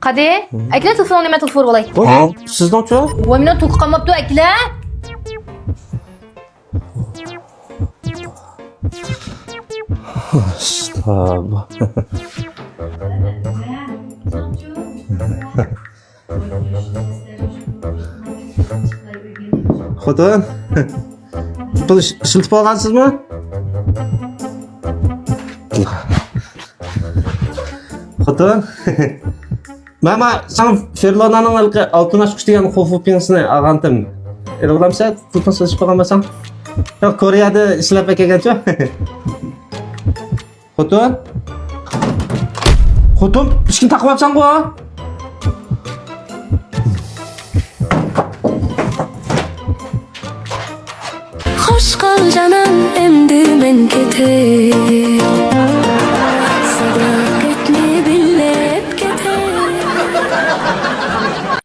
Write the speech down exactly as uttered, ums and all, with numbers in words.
قادى، ئەكىلە تېلېفوننى، مەن تېلېفون بولاي. ھە؟ سىزنىڭچۇ؟ ۋاي، مېنىڭ توكى قالماپتۇ، ئەكىلە. خوتۇن، پۇل ئىش-، ئىشلىتىپ بولغانسىزمۇ؟ خوتۇن، ماما، ساڭا فېرلونانىڭ ھېلىقى ئالتۇن ئاچقۇچ دېگەن خۇفۇپىڭسىنى ئالغانتىم. ئېلىۋالامسەن؟ پۇل سېلىشىپ قويغان بولساڭ. ياق، كورېيەدە ئىشلەپ كەلگەنچۇ؟ خوتۇن؟ خوتۇن، ئىشىكنى تاقىۋاپسەنغۇ؟ خوش قال جانان، ئەمدى مەن كېتەي.